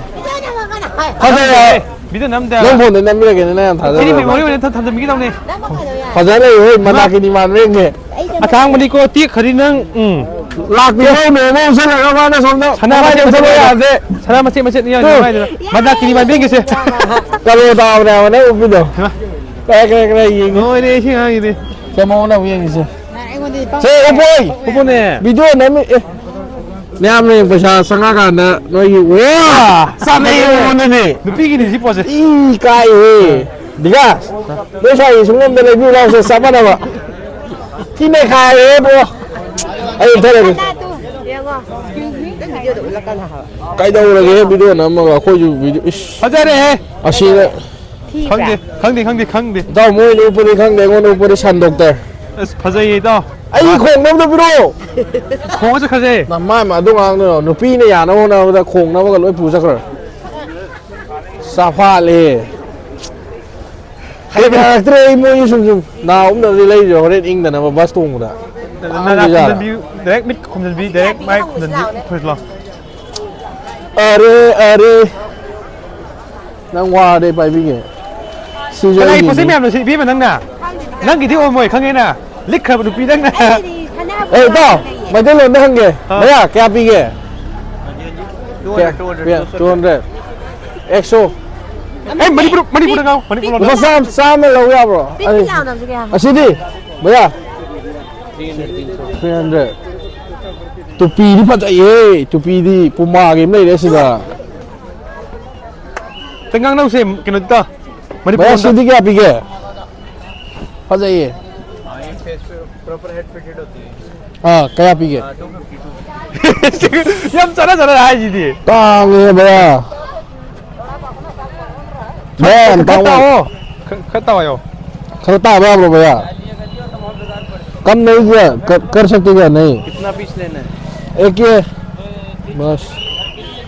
ꯐꯖꯩ ꯍꯥꯏ꯫ ꯚꯤꯗꯤꯑꯣ ꯅꯝꯗꯦ ꯍꯥꯏꯕ꯫ ꯅꯪ ꯐꯣꯟꯗ ꯅꯝꯕꯤꯔꯒꯦꯅꯦ, ꯅꯪ ꯌꯥꯝ ꯁꯤꯗꯤ ꯊꯥꯖꯗꯕ꯫ ꯃꯦꯃꯣꯔꯤ ꯑꯣꯏꯅ ꯊꯝ-, ꯊꯝꯖꯟꯕꯤꯒꯗꯧꯅꯦ꯫ ꯐꯖ ꯂꯩ ꯍꯣꯏ, ꯃꯟꯗꯥꯀꯤꯅꯤ ꯃꯥꯟꯕ ꯌꯦꯡꯒꯦ꯫ ꯑꯇꯥꯡꯕꯅꯤꯀꯣ, ꯇꯦꯛꯈ꯭ꯔꯗꯤ ꯅꯪ, ꯎꯝ꯫ ꯂꯥꯛꯄꯤꯔꯣ, ꯃꯦꯃꯣ ꯎꯁꯜꯂꯒ ꯃꯥꯅ ꯁꯣꯝꯗ ꯁꯅꯥ ꯃꯃꯥꯏ ꯃꯆꯦꯠ ꯆꯪꯁꯤꯜꯂ ꯃꯆꯦꯠ ꯌꯥꯗꯦ꯫ ꯁꯅꯥ ꯃꯆꯦꯠ ꯃꯆꯦꯠꯅꯤ ꯌꯥꯎꯔꯤꯁꯦ ꯇꯨ꯫ ꯃꯃꯥꯏꯗꯨꯗ꯫ ꯃꯟꯗꯥꯀꯤꯅꯤ ꯃꯥꯟꯕ ꯌꯦꯡꯒꯦꯁꯦ꯫ ꯀꯔꯣ ꯇꯥꯕꯅꯦ ꯍꯥꯏꯕ ꯅꯪ ꯎꯞꯄꯤꯗꯣ꯫ ꯍꯩꯃꯥ꯫ ꯀꯔꯥꯏ, ꯀꯔꯥꯏ, ꯀꯔꯥꯏ ꯌꯦꯡꯒꯦ? ꯂꯣꯏꯔꯦ ꯁꯤ ꯑꯉꯥꯡꯁꯤꯗꯤ꯫ ꯀꯦꯃꯣ ꯑꯃ ꯑꯃꯨꯛ ꯌꯦꯡꯒꯦꯁꯦ꯫ ꯁꯦ, ꯎꯞꯄꯣꯏ! ꯎꯞꯄꯣꯅꯦ꯫ ꯚꯤꯗꯤꯑꯣ ꯅꯝꯃꯤ, ꯑꯦ꯫ ꯃꯌꯥꯝꯅ ꯄꯩꯁꯥ ꯆꯪꯉꯛꯀꯥꯟꯗ ꯅꯣꯏꯒꯤ, ꯋꯥ! ꯆꯥꯅꯩ ꯃꯉꯣꯟꯗꯅꯦ꯫ ꯅꯨꯄꯤꯒꯤꯅꯤ ꯁꯤ ꯄꯣꯠꯁꯦ꯫ ꯏ ꯀꯥꯏꯍꯦ꯫ ꯕꯤꯀꯥꯁ, ꯅꯣꯏ ꯁ꯭ꯋꯥꯏꯒꯤ ꯁꯨꯡꯉꯝꯗ ꯂꯩꯕꯤꯌꯨ ꯂꯥꯎꯁꯦ, ꯆꯞ ꯃꯥꯟꯅꯕ꯫ ꯊꯤ ꯅꯩꯈꯥꯏꯔꯦ, ꯕ꯭ꯔꯣ꯫ ꯑꯩ ꯊꯣꯛꯂꯒꯦ꯫ ꯌꯦꯡꯉꯣ꯫ ꯀꯩꯗꯧꯔꯒꯦ ꯚꯤꯗꯤꯑꯣ ꯅꯝꯃꯒ? ꯑꯩꯈꯣꯏꯁꯨ ꯚꯤꯗꯤꯑꯣ, ꯏꯁ꯫ ꯐꯖꯔꯦꯍꯦ꯫ ꯑꯁꯤꯅ ꯊꯤꯕ꯭ꯔꯥ? ꯈꯪꯗꯦ, ꯈꯪꯗꯦ, ꯈꯪꯗꯦ, ꯈꯪꯗꯦ꯫ ꯏꯇꯥꯎ, ꯃꯣꯏꯅ ꯎꯞꯄꯗꯤ ꯈꯪꯗꯦ, ꯑꯩꯉꯣꯟꯗ ꯎꯞꯄꯗꯤ ꯁꯟ ꯗꯣꯛꯇꯔ꯫ ꯑꯁ, ꯐꯖꯩꯌꯦ, ꯏꯇꯥꯎ꯫ ꯑꯩ ꯈꯣꯡꯅꯕꯗꯣ ꯄꯤꯔꯛꯑꯣ꯫ ꯈꯣꯡꯉ ꯆꯠꯈ꯭ꯔꯁꯦ꯫ ꯅꯃꯥꯏ ꯃ-, ꯑꯗꯨ ꯉꯥꯡꯗꯣꯏꯅꯣ? ꯅꯨꯄꯤꯅ ꯌꯥꯅꯕ ꯍꯣꯠꯅꯕꯗ ꯈꯣꯡꯅꯕꯒ ꯂꯣꯏ ꯄꯨ ꯆꯠꯈ꯭ꯔꯦ꯫ ꯆꯥꯐꯥꯠꯂꯦ꯫ ꯍꯩꯅꯔꯛꯇ꯭ꯔꯦ ꯑꯩ ꯃꯣꯏꯒꯤ ꯁꯨꯝ ꯁꯨꯝ꯫ ꯅꯥ ꯎꯞꯅꯕꯗꯤ ꯂꯩꯗ꯭ꯔꯦ, ꯍꯣꯔꯦꯟ ꯏꯪꯗꯅꯕ ꯕꯁ ꯇꯣꯡꯕꯗ꯫ ꯅꯥ ꯈꯨꯝꯖꯟꯕꯤ, direct ꯃꯤꯠ ꯈꯨꯝꯖꯟꯕꯤ, direct ꯃꯥꯏ ꯈꯨꯝꯖꯟꯕꯤ꯫ ꯐꯨꯔꯤꯠ ꯂꯣ꯫ ꯑꯔꯦ, ꯑꯔꯦ꯫ ꯅꯪ ꯋꯥꯔꯗꯤ ꯑꯩ ꯄꯥꯏꯕꯤꯒꯦ꯫ ꯁꯤꯁꯨ ꯀꯅꯥꯒꯤ ꯑꯩꯒꯤꯅꯤ꯫ ꯄꯣꯠꯆꯩ ꯃꯌꯥꯝꯅꯣ ꯁꯤ, ꯏꯕꯦꯝꯃ, ꯅꯪꯅ? ꯅꯪꯒꯤꯗꯤ ꯑꯣꯏꯔꯝꯃꯣꯏ, ꯈꯪꯉꯦꯅ꯫ ꯂꯤꯛꯈ꯭ꯔꯕ ꯅꯨꯄꯤ ꯅꯪꯅ꯫ ꯑꯩꯒꯤꯗꯤ ꯁꯅꯥꯕꯨ ꯑꯦ, ꯏꯇꯥꯎ, ꯂꯩꯌꯦ꯫ ꯃꯩꯇꯩꯂꯣꯟꯗ ꯍꯪꯒꯦ꯫ ꯑꯥ꯫ ꯃꯌꯥ ꯀꯌꯥ ꯄꯤꯒꯦ? Two hundred, two hundred, ꯀꯌꯥ? Two hundred. ꯑꯦꯛꯁꯣ꯫ ꯑꯦ, ꯃꯅꯤꯄꯨꯔ, ꯃꯅꯤꯄꯨꯔꯗ ꯉꯥꯡꯉꯣ, ꯃꯅꯤꯄꯨꯔ ꯂꯣꯟꯗ꯫ ꯂꯨꯄꯥ ꯆꯥꯝꯃ, ꯆꯥꯝꯃ ꯂꯧ ꯌꯥꯕ꯭ꯔꯣ? ꯄꯤꯛ ꯑꯩ, ꯂꯥꯎꯅ ꯍꯧꯖꯤꯛ ꯀꯌꯥ? ꯑꯁꯤꯗꯤ? ꯃꯌꯥ? Three hundred꯫ ꯇꯨꯄꯤꯗꯤ ꯐꯖꯩꯌꯦ, ꯇꯨꯄꯤꯗꯤ ꯄꯨꯃꯥꯒꯤ ꯑꯃ ꯂꯩꯔꯦ ꯁꯤꯗ꯫ ꯇꯦꯡꯉꯥꯡꯅꯧꯁꯦ ꯀꯩꯅꯣꯗꯤ ꯇ-, ꯃꯅꯤꯄꯨꯔ ꯚꯩꯌꯥ, ꯂꯣꯟꯗ꯫ ꯁꯤꯗꯤ ꯀꯌꯥ ꯄꯤꯒꯦ? ꯐꯖꯩꯌꯦ꯫ हाँ, ये फेस पे प्रॉपर हेड फिटेड होती है। ꯑꯥ, ꯀꯌꯥ ꯄꯤꯒꯦ? हाँ, टू फिफ्टी, टू फिफ्टी। ꯌꯥꯝ ꯆꯠꯅ ꯆꯠꯅ ꯍꯥꯏꯁꯤꯗꯤ꯫ ꯇꯥꯡꯉꯦ ꯚꯩꯌꯥ꯫ ꯚꯩꯌꯥ, ꯌꯥꯝ ꯈꯔ ꯇꯥꯡꯉꯦ꯫ ꯇꯥꯛꯑꯣ꯫ ꯈꯔ, ꯈꯔ ꯇꯥꯛꯑꯣ ꯍꯥꯏꯌꯣ꯫ ꯈꯔ ꯇꯥꯕ ꯌꯥꯕ꯭ꯔꯣ ꯚꯩꯌꯥ? कम नहीं क्या? कर, कर सकते क्या? नहीं। कितना पीस लेना है? एक ये। बस।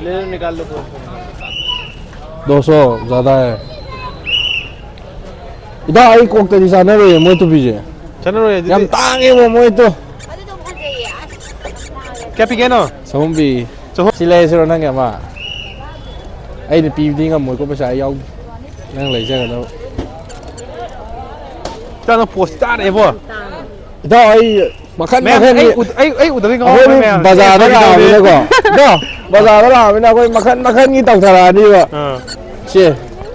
ले लो, निकाल लो, कौन सा लेना है। दो सौ ज़्यादा है। ꯏꯇꯥꯎ, ꯑꯩ ꯀꯣꯛꯇꯗꯤ ꯆꯥꯅꯔꯣꯏꯌꯦ ꯃꯣꯏ ꯇꯨꯄꯤꯁꯦ꯫ ꯆꯠꯅꯔꯣꯏ ꯑꯗꯨꯗꯤ꯫ ꯌꯥꯝ ꯇꯥꯡꯉꯦꯕꯣ ꯃꯣꯏꯗꯣ꯫ ꯀꯌꯥ ꯄꯤꯒꯦꯅꯣ? ꯆꯍꯨꯝ ꯄꯤ꯫ ꯆꯍꯨꯝ꯫ ꯁꯤ ꯂꯩꯔꯁꯤꯔꯣ ꯅꯪꯒꯤ ꯑꯃ? ꯑꯩꯅ ꯄꯤꯕꯗꯤ ꯉꯝꯃꯣꯏꯀꯣ, ꯄꯩꯁꯥ ꯑꯩ ꯌꯥꯎꯗꯦ꯫ ꯅꯪ ꯂꯩꯖꯒꯗꯕ꯫ ꯏꯇꯥꯎ, ꯅꯪ ꯄꯣꯁ ꯇꯥꯔꯦꯕꯣ꯫ ꯏꯇꯥꯎ, ꯑꯩ ꯃꯈꯟ ꯃꯌꯥꯝ, ꯃꯈꯟꯒꯤ ꯑꯩ ꯎꯗ-, ꯑꯩ ꯎꯗꯕꯩ ꯉꯥꯎꯔꯝꯃꯦ ꯑꯩꯈꯣꯏꯗꯤ ꯃꯌꯥꯝ꯫ ꯕꯖꯥꯔꯗ ꯐꯥꯒꯤ ꯇꯧꯕꯅꯤ꯫ ꯂꯥꯛꯑꯃꯤꯅꯀꯣ꯫ ꯏꯇꯥꯎ, ꯕꯖꯥꯔꯗ ꯂꯥꯛꯑꯃꯤꯅ ꯑꯩꯈꯣꯏ ꯃꯈꯟ ꯃꯈꯟꯒꯤ ꯇꯧꯊꯔꯛꯑꯅꯤꯕ꯫ ꯑꯥ꯫ ꯁꯦ,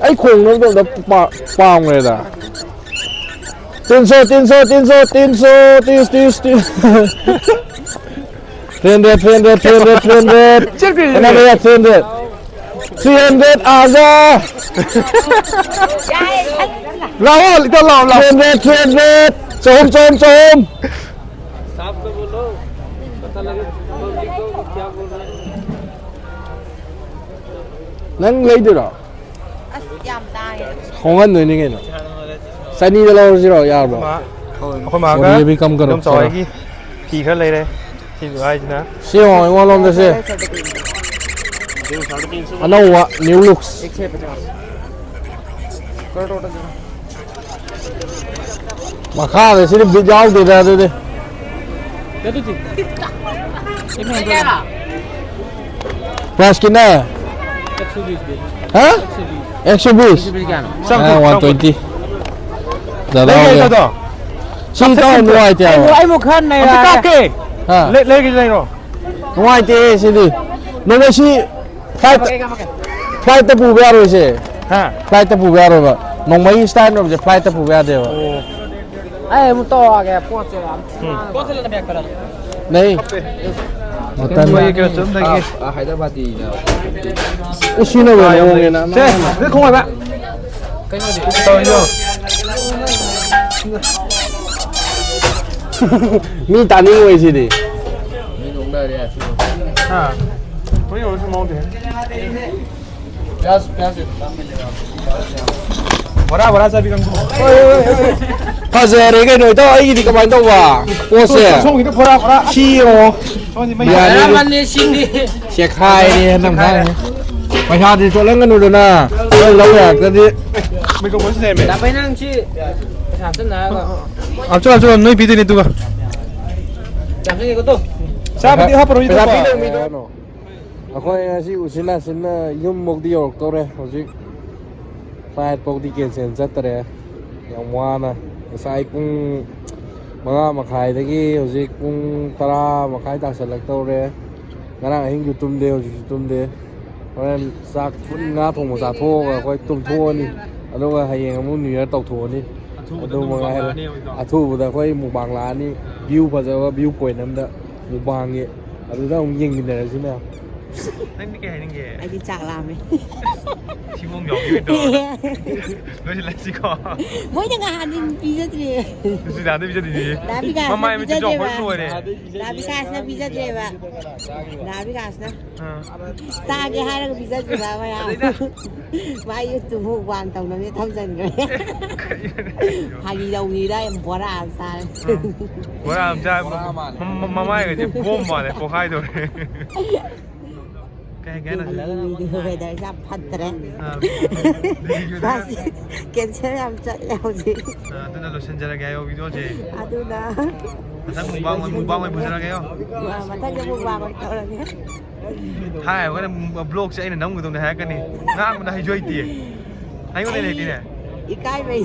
ꯑꯩ ꯈꯣꯡꯅꯕꯗꯣ ꯑꯝꯇ ꯄꯥ-, ꯄꯥꯝꯈ꯭ꯔꯦꯗ꯫ तीन सौ, तीन सौ, तीन सौ, तीन सौ, तीस, तीस, तीस। Three hundred, three hundred, three hundred, three hundred। ꯆꯠꯈ꯭ꯔꯦ꯫ ꯑꯅꯥꯕ ꯌꯥ, three hundred꯫ Three hundred आ जा। ꯂꯥꯛꯑꯣ, ꯏꯇꯥꯎ, ꯂꯥꯛꯑꯣ, ꯂꯥꯛꯑꯣ꯫ Three hundred, three hundred꯫ ꯆꯍꯨꯝ, ꯆꯍꯨꯝ, ꯆꯍꯨꯝ꯫ साहब को बोलो, पता लगे पब्लिक को क्या बोल रहे हैं। ꯅꯪ ꯂꯩꯗꯣꯏꯔꯣ? ꯑꯁ, ꯌꯥꯝ ꯇꯥꯡꯉꯦ꯫ ꯍꯣꯡꯍꯟꯗꯣꯏꯅꯤ ꯀꯩꯅꯣ꯫ ꯆꯅꯤꯗ ꯂꯧꯔꯁꯤꯔꯣ? ꯌꯥꯔꯕꯣ? ꯑꯩꯈꯣꯏ ꯃꯥꯒ ꯃꯣꯔꯦ ꯕꯤ ꯀꯝ ꯀꯔꯣ ꯏꯗꯣꯝꯆꯥ ꯈꯔ꯫ ꯍꯣꯏꯒꯤ ꯐꯤ ꯈꯔ ꯂꯩꯔꯦ꯫ ꯁꯤꯁꯨ ꯍꯥꯏꯁꯤꯅ꯫ ꯁꯤ ꯌꯦꯡꯉꯣ, ꯑꯩꯉꯣꯟꯂꯣꯝꯗ ꯁꯦ꯫ ꯑꯅꯧꯕ, new looks꯫ ꯃꯈꯥꯗ ꯁꯤꯗꯤ ꯕꯤꯠ ꯌꯥꯎꯗꯦꯗ ꯑꯗꯨꯗꯤ꯫ Price कितना है? हाँ? एक सौ बीस। हाँ, one twenty। ज़्यादा हो गया। ꯁꯤ ꯏꯇꯥꯎ ꯅꯨꯡꯉꯥꯏꯇꯦ ꯍꯥꯏꯕ꯫ ꯑꯩꯕꯨ ꯈꯔ ꯅꯩꯔꯛꯑꯒꯦ꯫ ꯀꯥꯞꯀꯦ꯫ ꯍꯥ꯫ ꯂꯩ-, ꯂꯩꯒꯦ ꯂꯩꯔꯣ꯫ ꯅꯨꯡꯉꯥꯏꯇꯦ ꯁꯤꯗꯤ꯫ ꯅꯣꯡꯃꯩꯁꯤ flight, flightꯇ ꯄꯨꯕ ꯌꯥꯔꯣꯏꯁꯦ꯫ ꯍꯥ꯫ Flightꯇ ꯄꯨꯕ ꯌꯥꯔꯣꯏꯕ꯫ ꯅꯣꯡꯃꯩꯒꯤ styleꯅꯦꯕꯁꯦ, flightꯇ ꯄꯨꯕ ꯌꯥꯗꯦꯕ꯫ ꯑꯣ꯫ ꯑꯩ ꯑꯃꯨꯛ ꯇꯧꯔꯛꯑꯒꯦ, ꯄꯣꯠꯁꯦ ꯌꯥꯝ ꯎꯝ꯫ ꯊꯤꯅ ꯅꯩ꯫ ꯃꯣꯏ ꯀꯩꯅꯣ ꯆꯠꯂꯝꯗꯥꯏꯒꯤ꯫ ꯑ, ꯍꯥꯏꯗ꯭ꯔꯕꯥꯗꯤꯅ꯫ ꯎꯁꯤꯅꯕ ꯃꯑꯣꯡꯅꯦꯅ꯫ ꯁꯦ, ꯅꯣꯏ ꯈꯣꯡ ꯍꯥꯏꯕ꯫ ꯀꯩꯅꯣꯗꯤ? ꯇꯧꯔꯤꯗꯣ꯫ ꯃꯤ ꯇꯥꯅꯤꯡꯉꯣꯏ ꯁꯤꯗꯤ꯫ ꯃꯤ ꯅꯣꯛꯅꯔꯦ ꯑꯁꯤꯕꯨ꯫ ꯍꯥ? ꯍꯣꯏ, ꯍꯣꯏ, ꯁꯨꯝ ꯍꯧꯗꯦ꯫ ꯕꯣꯔꯥ, ꯕꯣꯔꯥ ꯆꯥꯕꯤ ꯀꯥꯡꯕꯨ꯫ ꯐꯖꯔꯦ ꯀꯩꯅꯣ ꯏꯇꯥꯎ, ꯑꯩꯒꯤꯗꯤ ꯀꯃꯥꯏꯅ ꯇꯧꯕ? ꯄꯣꯠꯁꯦ꯫ ꯁꯣꯝꯒꯤꯗ ꯕꯣꯔꯥ, ꯕꯣꯔꯥ꯫ ꯁꯤ ꯌꯦꯡꯉꯣ꯫ ꯁꯣꯝꯗꯤ ꯃꯩ ꯌꯥꯅꯤ꯫ ꯆꯥꯔꯝꯃꯅꯤ ꯁꯤꯗꯤ꯫ ꯆꯦꯈꯥꯏꯔꯦ ꯍꯟꯗꯛ ꯃꯇꯥꯡꯁꯦ꯫ ꯄꯩꯁꯥꯗꯤ ꯆꯣꯠꯍꯟꯒꯅꯨꯗꯅ꯫ ꯅꯣꯏ ꯂꯧ ꯌꯥꯔꯛꯇ꯭ꯔꯗꯤ꯫ ꯃꯤꯀ꯭ꯔꯣꯐꯣꯟꯁꯨ ꯂꯩꯔꯝꯃꯦ꯫ ꯗꯥ ꯄꯩ ꯅꯪ ꯁꯤ ꯄꯩꯁꯥ ꯍꯥꯞꯆꯤꯟꯅ ꯍꯥꯏꯔꯒ꯫ ꯍꯥꯞꯆꯤꯜꯂꯣ, ꯍꯥꯞꯆꯤꯜꯂꯣ, ꯅꯣꯏ ꯄꯤꯗꯣꯏꯅꯦ ꯑꯗꯨꯒ꯫ ꯆꯥꯝꯃ ꯆꯪꯉꯦꯀꯣ ꯇꯣ꯫ ꯆꯥꯕꯗꯤ ꯍꯥꯞꯄꯔꯣꯏ ꯄꯩꯁꯥ ꯏꯇꯥꯎ꯫ ꯄꯤꯗꯧ ꯃꯤꯗꯣ꯫ ꯑꯩꯈꯣꯏ ꯉꯁꯤ ꯎꯆꯤꯟ ꯅꯥꯆꯤꯟꯅ ꯌꯨꯝꯐꯧꯗꯤ ꯌꯧꯔꯛꯇꯧꯔꯦ ꯍꯧꯖꯤꯛ꯫ Flight ꯐꯥꯎꯗꯤ cancel ꯆꯠꯇꯔꯦ꯫ ꯌꯥꯝ ꯋꯥꯅ ꯉꯁꯥꯏ ꯄꯨꯡ ꯃꯉꯥ ꯃꯈꯥꯏꯗꯒꯤ ꯍꯧꯖꯤꯛ ꯄꯨꯡ ꯇꯔꯥ ꯃꯈꯥꯏ ꯇꯥꯁꯜꯂꯛꯇꯧꯔꯦ꯫ ꯉꯔꯥꯡ ꯑꯍꯤꯡꯁꯨ ꯇꯨꯝꯗꯦ, ꯍꯧꯖꯤꯛꯁꯨ ꯇꯨꯝꯗꯦ꯫ ꯍꯣꯔꯦꯟ ꯆꯥꯛ ꯐꯨꯠ ꯉꯥ ꯊꯣꯡꯕ ꯆꯥꯊꯣꯛꯑꯒ ꯑꯩꯈꯣꯏ ꯇꯨꯝꯊꯣꯛꯑꯅꯤ꯫ ꯑꯗꯨꯒ ꯍꯌꯦꯡ ꯑꯃꯨꯛ New Year ꯇꯧꯊꯣꯛꯑꯅꯤ꯫ ꯑꯊꯨꯕꯗ ꯑꯗꯨ ꯃꯉꯥꯏꯔꯦ꯫ ꯂꯥꯛꯑꯅꯤ ꯍꯧꯖꯤꯛ꯫ ꯑꯊꯨꯕꯗ ꯑꯩꯈꯣꯏ mukbang ꯂꯥꯛꯑꯅꯤ꯫ ꯑꯥ꯫ View ꯐꯖꯕ view point ꯑꯝꯗ mukbangꯒꯤ꯫ ꯑꯗꯨꯗ ꯑꯃꯨꯛ ꯌꯦꯡꯃꯤꯟꯅꯔꯁꯤ ꯃꯌꯥꯝ꯫ ꯅꯪꯗꯤ ꯀꯩ ꯍꯥꯏꯅꯤꯡꯒꯦ? ꯑꯩꯗꯤ ꯆꯥꯛ ꯂꯥꯝꯃꯦ꯫ ꯊꯤꯕꯣꯡ ꯌꯥꯎꯕꯤ ꯑꯣꯏꯅ ꯇꯧꯔꯣ꯫ ꯂꯣꯏꯁꯤꯜꯂꯁꯤꯀꯣ꯫ ꯃꯣꯏꯅ ꯉꯍꯥꯟꯗꯤ ꯄꯤꯖꯗ꯭ꯔꯤ꯫ ꯁꯨꯁꯃꯤꯇꯥꯗ ꯄꯤꯖꯗꯣꯏꯅꯤ꯫ ꯗꯥ ꯕꯤꯀꯥꯁꯅ ꯃꯃꯥꯏ ꯃꯤꯠꯇ ꯄꯤꯖꯗ꯭ꯔꯦꯕ꯫ ꯆꯣꯡꯈꯠ ꯂꯣꯏꯔꯦ꯫ ꯗꯥ ꯕꯤꯀꯥꯁꯅ ꯄꯤꯖꯗ꯭ꯔꯦꯕ꯫ ꯗꯥ ꯕꯤꯀꯥꯁꯅ꯫ ꯑꯥ꯫ ꯆꯥꯒꯦ ꯍꯥꯏꯔꯒ ꯄꯤꯖꯗ꯭ꯔꯤꯕ ꯃꯌꯥꯝ꯫ ꯑꯗꯩꯗ꯫ ꯃꯥ YouTube mukbang ꯇꯧꯅꯕ ꯊꯝꯖꯟꯈ꯭ꯔꯦ꯫ ꯀꯩꯅꯣ? ꯐꯥꯒꯤ ꯇꯧꯅꯤꯗ, ꯌꯥꯝ ꯕꯣꯔꯥ ꯑꯃ ꯆꯥꯔꯦ꯫ ꯑꯥ꯫ ꯕꯣꯔꯥ ꯑꯃ ꯆꯥꯔꯦ꯫ ꯕꯣꯔꯥ ꯃꯥꯜꯂꯦ꯫ ꯃ-, ꯃ-, ꯃꯃꯥꯏꯒꯁꯦ ꯕꯣꯝ ꯃꯥꯜꯂꯦ, ꯄꯣꯛꯈꯥꯏꯗꯧꯔꯦ꯫ ꯀꯩ ꯍꯥꯏꯒꯦ ꯍꯥꯏꯅꯣ? ꯗꯦꯜꯂꯤꯒꯤ weatherꯁꯦ ꯌꯥꯝ ꯐꯠꯇ꯭ꯔꯦ꯫ ꯑꯥ, ꯗꯦꯜꯂꯤꯒꯤ weather꯫ Cancel ꯌꯥꯝ ꯆꯠꯂꯦ ꯍꯧꯖꯤꯛ꯫ ꯑꯥ, ꯑꯗꯨꯅ ꯂꯣꯏꯁꯤꯟꯖꯔꯒꯦ ꯍꯥꯏꯌꯣ videoꯁꯦ꯫ ꯑꯗꯨꯅ꯫ ꯃꯊꯪ mukbang ꯑꯣꯏ-, mukbang ꯑꯣꯏꯅ ꯄꯨꯖꯔꯛꯑꯒꯦ ꯍꯥꯏꯌꯣ꯫ ꯑꯥ, ꯃꯊꯪꯗ mukbang ꯑꯣꯏꯅ ꯇꯧꯔꯒꯦ꯫ ꯍꯥꯏ, ꯍꯣꯔꯦꯟ vlogꯁꯦ ꯑꯩꯅ ꯅꯝꯒꯗꯧꯅꯦ ꯍꯥꯏꯔꯛꯀꯅꯤ꯫ ꯉꯥꯡꯕꯗ ꯍꯩꯁꯨ ꯍꯩꯇꯦ꯫ ꯑꯩꯉꯣꯟꯗ ꯑꯩ ꯂꯩꯇꯦꯅꯦ꯫ ꯏꯀꯥꯏꯕꯩ꯫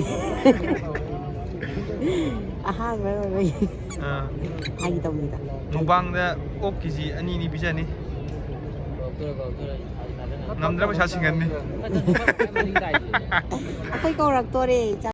ꯑꯍꯥꯟꯕ ꯑꯣꯏꯕꯩ꯫ ꯑꯥ꯫ ꯐꯥꯒꯤ ꯇꯧꯅꯤꯗ꯫ Mukbangꯗ ꯑꯣꯛ ꯀꯦꯖꯤ ꯑꯅꯤ ꯑꯅꯤ ꯄꯤꯖꯅꯤ꯫ ꯉꯝꯗ꯭ꯔ ꯄꯩꯁꯥ ꯁꯤꯡꯒꯅꯤ꯫ ꯑꯩꯈꯣꯏ ꯀꯧꯔꯛꯇꯣꯔꯦ꯫